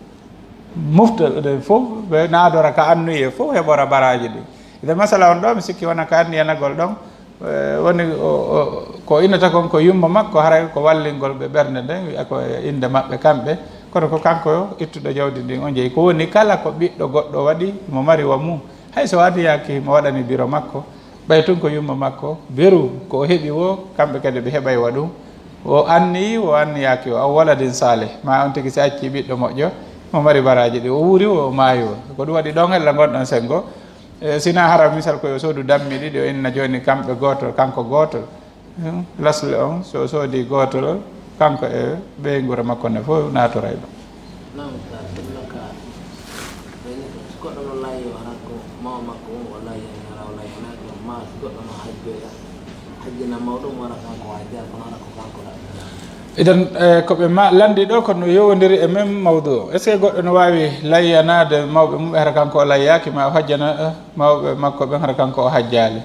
Mofte ɗen fof, ɓe naadora ka annuye fof, heɓora baraaji ɗin. Ide masala on ɗo, mi sikki wona ka anniyanagol ɗon, eh, woni o, o, ko innata kon ko yumma makko, haray ko wallingol ɓe ɓernde nden, wi'a ko e innde maɓɓe kamɓe. Kono ko kanko ittuɗo jawdi ndin o jeyi. Ko woni kala ko ɓiɗɗo goɗɗo waɗi, mo mari wa mum. Hay so waɗiyaaki mo waɗani biro makko, Ɓay tun ko yumma makko, beru ko o heɓi woo, kamɓe kadi ɓe heɓay wa ɗum. O anniyi, o anniyaaki, o aw waladin saalih. Ma on tigi si acci ɓiɗɗo moƴƴo, mo mari baraaji ɗi, o wuuri, o maayi woo. Ko ɗum waɗi ɗon hella ngonɗon senngo. E, sina hara misal ko yo soodu dammi ɗiɗi, o inna jooni kamɓe gootol, kanko gootol. Hmm, lasle on, so o soodi gootol, kanko e ɓeynguure makko nde fof naatoray ɗum. Naam, ka, ɗum no ka, ɓe ni ko, so goɗɗo no layi o hara ko mawa makko on, o layi, hara o layi, na ko ma, so goɗɗo no hajjoya, hajjina mawɗo mo wara kanko hajja, kono hara ko kanko layi. Idan, eh, ko ɓe ma-, lanndi ɗo, ko no yowondiri e men mawdu o. Est-ce que goɗɗo no waawi layyanaade mawɓe mum, hara kanko o layyaaki, ma o hajjana, eh, mawɓe makko ɓen, hara kanko o hajjaali?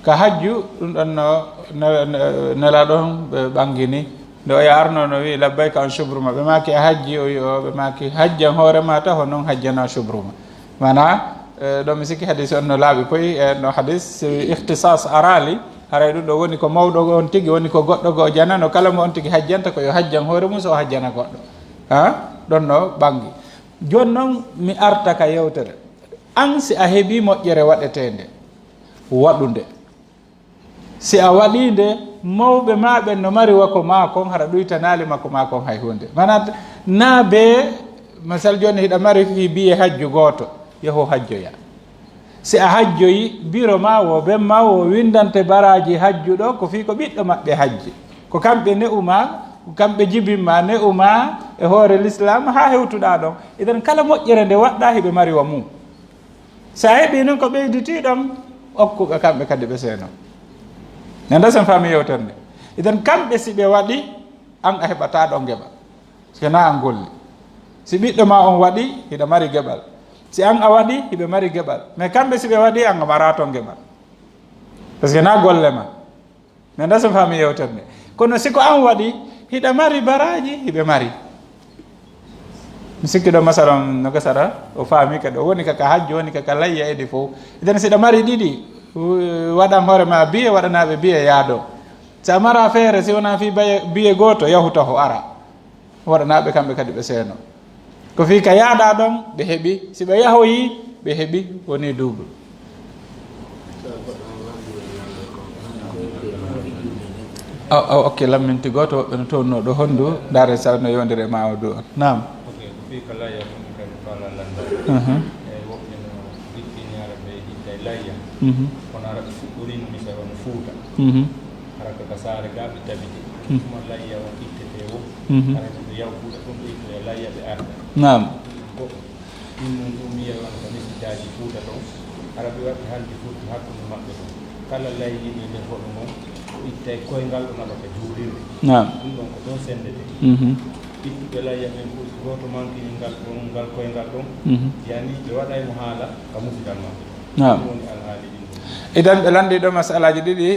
Ka hajju, ɗum ɗon no, no, no, nelaaɗo on ɓe ɓangini. Nde o arno no wi'i, "Labbayka an shubruma." Ɓe maaki, "A hajji?" O wi'i, "O." Ɓe maaki, "Hajjan hoore ma taho, non hajjana shubruma." Mana, eh, ɗo mi sikki hadis on no laaɓi koy, eh, no hadis, eh, ikhtisas araali. Haray ɗum ɗo woni ko mawɗo on tigi, woni ko goɗɗo go o janano, kala mo on tigi hajjanta ko yo hajjan hoore mum, so o hajjana goɗɗo. Ha? Ɗon no ɓangi. Jooni non mi arta ka yewtere. An si a heɓi moƴƴere waɗeteende, waɗu nde. Si a waɗii nde, mawɓe maa ɓen no mari wa ko maa kon, hara ɗuytanaali ma ko maa kon hay huunde. Mana, naa bee, misal jooni, hiɗa mari fii biye hajju gooto, yahu hajjoya. Si a hajjoyi, biro maa wo, ben maa wo, winndante baraaji hajju ɗo, ko fii ko ɓiɗɗo maɓɓe hajji. Ko kamɓe ne'u maa, ko kamɓe jibin maa, ne'u maa e hoore Lislaam, haa hewtuɗaa ɗon. Idan, kala moƴƴere nde waɗɗaa, hiɓe mari wa mum. Si a heɓii non ko ɓeyditii ɗon, okku ɓe kamɓe kadi ɓe seeno. Nanda sen faami yewtere nde. Idan kamɓe si ɓe waɗi, an a heɓataa ɗon geɓal. Si na an golli. Si ɓiɗɗo maa on waɗi, hiɗa mari geɓal. Si an a waɗi, hiɓe mari geɓal. Mais kamɓe si ɓe waɗi, an a maraa ton geɓal. Parce que na golle ma. Mi anndaa so faami yewtere nde. Kono si ko an waɗi, hiɗa mari baraaji, hiɓe mari. Mi sikki ɗo masalan no gasara, o faami kadi, o woni ka, ka hajju, woni ka, ka layya edi fof. Idan si ɗa mari ɗiɗi, u-, waɗan hoore ma biye, waɗanaaɓe biye yaado. Si a mara feere, si wonaa fii baye, biye gooto, yahu taho ara. Waɗanaaɓe kamɓe kadi ɓe seeno. Ko fii ka yaaɗaa ɗon, ɓe heɓi. Si ɓe yahoyii, ɓe heɓi, woni double. Aw, aw, ok, lamminti gooto, woɓɓe no townunoo ɗo honndu, ndaare sa no yowndiri e ma o du on. Naam. Ok, ko fii ka layya ɗum kadi faala lannda. Mhm. Eyi, woɓɓe no jippini hara ɓe itta e layya. Mhm. Kono hara ɓe fuɗɗoriino misal wano Fuuta. Mhm. Hara ka, ka saare gaa ɓe tabiti. Mhm. Tuma layya on ittetee wo. Mhm. Hara ɓe yaw Fuuta ɗum ɓe ittoya layya ɓe arda. Naam. Ɗum ɗum ɗum wiya wano ka misidaaji Fuuta ton. Hara ɓe waɗi haldi fotti hakkunde maɓɓe ton. Kala layyiiɗo e nder hoɗo ngon, o ittay koyngal o naɓa ka juulirde. Naam. Ɗum ɗon ko ɗon senndete. Mhm. Ittuɓe layya ɓen fof, si gooto mankini ngal ɗon, ngal koyngal ɗon, mhm, yani ɓe waɗay mo haala ka musidal maɓɓe. Naam. Ɗum woni alhaali ɗin ɗon. Idan ɓe lanndii ɗo masalaaji ɗiɗi,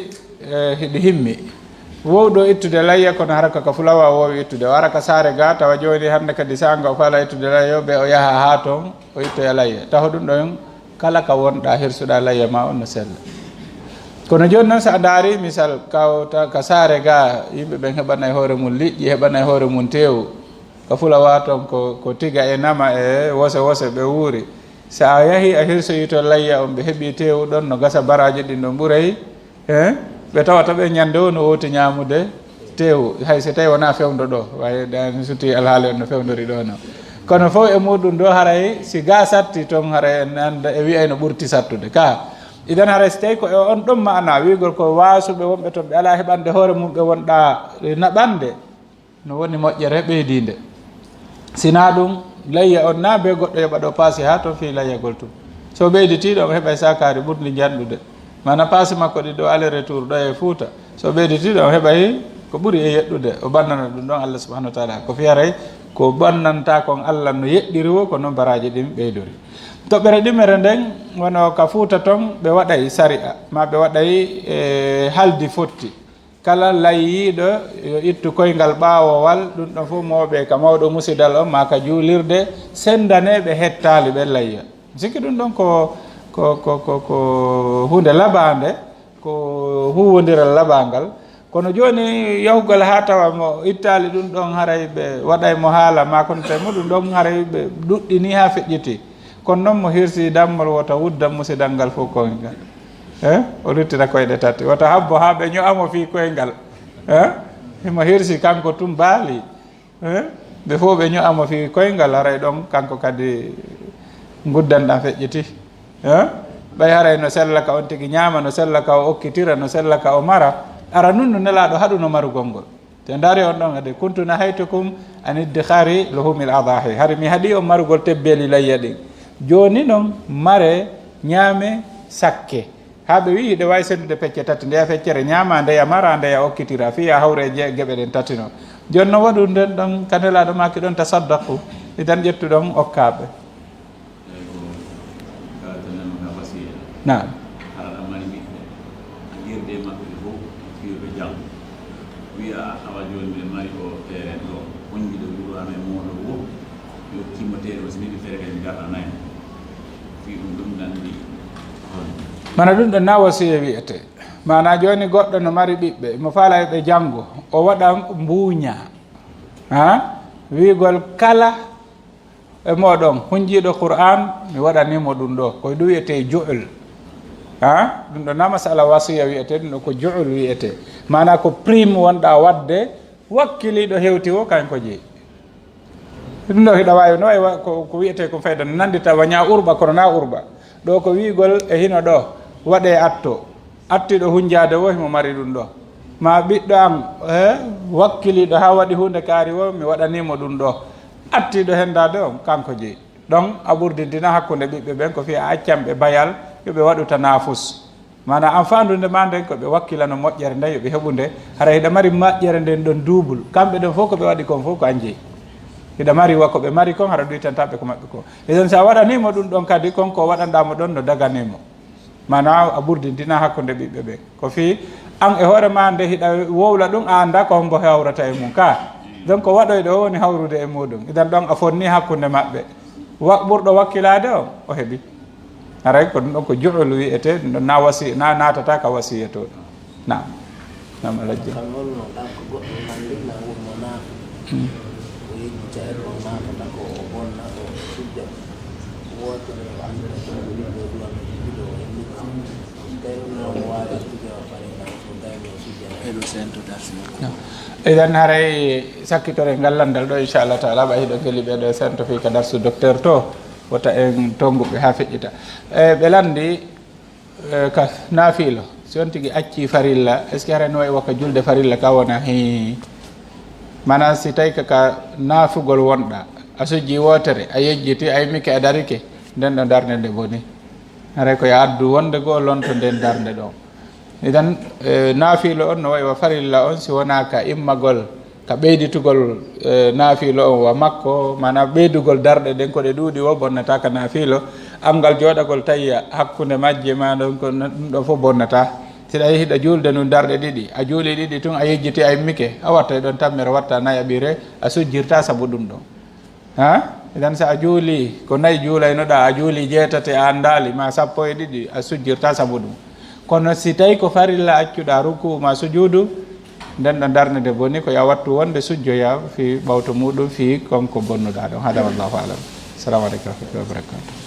eh, hiɗi himmi. Wowɗo ittude layya, kono hara ko ka fulawa woowi ittude. O ara ka saare gaa, tawa jooni hannde kadi saanga o faala ittude layya, ɓe o yaha haa ton, o ittoya layya. Taho ɗum ɗon, kala ka wonɗaa, hirsuɗaa layya ma on no sella. Kono jooni noon, so a ndaari misal, kawta ka saare gaa, yimɓe ɓen heɓanay hoore mum liƴƴi, heɓanay hoore mum teewu. Ka fulawa ton ko, ko tiga e nama e wose wose ɓe wuuri. So a yahi a hirsoyi to layya on, ɓe heɓi teewu ɗon, no gasa baraaji ɗin ɗon ɓuray, eh, ɓe tawata ɓe ñande o no wowti ñaamude teewu, hay so tawi wonaa fewndo ɗo, way ɗani suti alhaali on no fewndori ɗo no. Kono fof e muɗum ɗo, haray si ga satti ton, haray en annda e wi'ay no ɓurti sattude ka. Idan haray si tawi ko e on ɗon maana wi'gol ko waasuɓe wonɓe ton ɓe alaa heɓande hoore mum ɓe wonɗa naɓande, no woni moƴƴere ɓeydiinde. Sinaa ɗum, layya on naa bee goɗɗo yoɓa ɗo paasi haa ton fii layyagol tun. So ɓeyditii ɗon, o heɓay saakaari ɓurndi njanɗude. Maana paasi makko ɗi ɗo aller retour ɗo e Fuuta. So ɓeyditii ɗon, o heɓay ko ɓuri e yeɗɗude. O bannana ɗum ɗon Allah subhanahu wa taala. Ko fii haray ko bannanta kon Allah no yeɗɗiri wo, ko non baraaji ɗin ɓeydori. Toɓɓere ɗimere nden, wano ka Fuuta ton, ɓe waɗay sari'a, maa ɓe waɗay, e, haldi fotti. Kala layyiiɗo yo ittu koyngal ɓaawowal, ɗum ɗon fof mooɓe ka mawɗo musidal on, maa ka juulirde, senndanee ɓe hettaali ɓen layya. Mi sikki ɗum ɗon ko, ko, ko, ko, ko huunde labaande, ko huuwondiral labaangal. Kono jooni yahugol haa tawa mo ittaali ɗum ɗon, haray ɓe waɗay mo haala, maa kono tawi mo ɗum ɗon haray ɓe ɗuɗɗini haa feƴƴiti. Kono non mo hirsi dammol wota wudda musidal ngal fof koyngal. Eh? O luttira koyɗe tati. Wota habbo haa ɓe ño'amo fii koyngal. Eh? Himo hirsi kanko tun baali. Eh? Ɓe fof ɓe ño'amo fii koyngal, haray ɗon kanko kadi nguddan ɗan feƴƴiti. Eh? Ɓay haray no sella ka on tigi ñaama, no sella ka o okkitira, no sella ka o mara. Ara nun no Nelaaɗo haɗuno marugol ngol. Te ndaari on ɗon ade, "Kuntu nahaytukum an iddikhari luhumil adahi." Hari mi haɗi on marugol tebbeeli layya ɗin. Jooni non, mare, ñaame, sakke. Haa ɓe wi'i hiɗe waawi sendude pecce tati, ndeya feccere ñaama, ndeya mara, ndeya okkitira, fii ya hawre je-, geɓe ɗen tati non. Jooni non waɗu nden ɗon ka Nelaaɗo maaki ɗon, "Tasaddaqu." Idan ƴettu ɗon okkaa ɓe. Eey, ko kaalten ma ka wasiya. Naam. Hara aɗa mari ɓiɓɓe, a hirde e maɓɓe ɓe fof, fii yo ɓe janngu. Wi'a, "Awa jooni miɗo mari oo teeren ɗoo, honɗiɗo wuro amen mooɗon woo, mi hokkii mo teere o, si neɗɗo feere kadi mi darnanay mo." Fii ɗum, ɗum nanndi hol? Mana ɗum ɗo na wasiya wi'etee. Mana jooni goɗɗo no mari ɓiɓɓe, mo faalaa yo ɓe janngu, o waɗa mbuuña. Ha? Wi'ugol kala e mooɗon hunjiiɗo Qur'aan, mi waɗanii mo ɗum ɗoo. Ko ɗum wi'etee ju'ul. Ha? Ɗum ɗo na masala wasiya wi'etee, ɗum ɗo ko ju'ul wi'etee. Maanaa ko prime wonɗaa waɗde, wakkiliiɗo hewti woo, kañ ko jeyi. Ɗum ɗo hiɗa waawi, no waawi wa-, ko, ko wi'etee ko fayda, no nanndita wa ñaa urɓa, kono na urɓa. Ɗoo ko wi'ugol e hino ɗoo, waɗee atto. Attiiɗo hunjaade woo, himo mari ɗum ɗoo. Maa ɓiɗɗo am, eh, wakkiliiɗo haa waɗi huunde kaari woo, mi waɗanii mo ɗum ɗoo. Attiiɗo henndaade on, kanko jeyi. Ɗon a ɓurdintina hakkunde ɓiɓɓe ɓen, ko fii a accan ɓe bayal, yo ɓe waɗu tanaafus. Maanaa, an faandude maa nden, ko ɓe wakkilano moƴƴere nden, yo ɓe heɓu nde. Hara hiɗa mari moƴƴere nden ɗon duubul. Kamɓe ɗon fof ko ɓe waɗi kon fof ko an jeyi. Hiɗa mari wa ko ɓe mari kon, hara ɗuytantaa ɓe ko maɓɓe kon. Eden, si a waɗanii mo ɗum ɗon kadi, kon ko waɗanɗaa mo ɗon no daganee mo. Maanaa a ɓurdintinaa hakkunde ɓiɓɓe ɓen. Ko fii an e hoore maa nde hiɗa wowla ɗum, a anndaa ko hombo hawrata e mum ka. Donc ko waɗoyɗo o woni hawrude e muɗum. Idan ɗon a fonnii hakkunde maɓɓe. Wa-, ɓurɗo wakkilaade o, o heɓi. Haray ko ɗum ɗon ko ju'ul wi'etee, ɗum ɗon na wasi-, na naatata ka wasiyatoo ɗum. Naam. Naam, Alhaji. Kan holno ɗa ko goɗɗo nanndi na wummo naata. Hmm. O yejjita e ɗon naatata ko o bonna o sujja. Wootere o annda ko o wi'i ɗo duwa no jogii ɗo o yejjita. Tawi ɗum noon o waawi artude o fare ngal so tawi o sujja. Eɗo sento darsi makko. Naam. Idan haray sakkitore ngal lanndal ɗo, inchallah taala, ɓay hiɗo geli ɓe ɗo sento fii ka darsu docteur to, wota en tongu ɓe haa feƴƴita. E, ɓe lanndi, e, ka naafiilo, si on tigi acci farilla, est-ce que haray no wayi waka julde farilla ka wona hii? Maanaa si tawi ka, ka naafugol wonɗa, a sujji wootere, a yejjiti, a immike, a darike, nden ɗo darnde nde boni. Haray ko yo addu wonde goo lonto nden darnde ɗon. Idan, e, naafiilo on no wayi wa farilla on si wonaa ka immagol, ka ɓeyditugol, e, naafiilo on wa makko, maanaa ɓeydugol darɗe ɗen ko ɗe ɗuuɗi woo bonnataa ka naafiilo. Anngal jooɗagol tayya hakkunde majje maa ɗon ko n-, ɗum ɗon fof bonnataa. Si ɗa yehi ɗa juulde nun darɗe ɗiɗi, a juuli ɗiɗi tun a yejjiti a immike, a wattay ɗon tammere watta nayaɓire, a sujjirtaa sabu ɗum ɗon. Ha? Idan, so a juulii, ko nayi juulaynoɗaa, a juulii jeetati, a anndaali, maa sappo e ɗiɗi, a sujjirtaa sabu ɗum. Kono si tawi ko farilla accuɗaa rukuu maa sujuudu, nden ɗo darnde nde boni, ko yo a wattu wonde sujjoya fii ɓawto muɗum, fii kon ko bonnuɗaa ɗon. Hada, wallahu alam. Assalamu aleykum wa rahmatullahi wa barakatuh.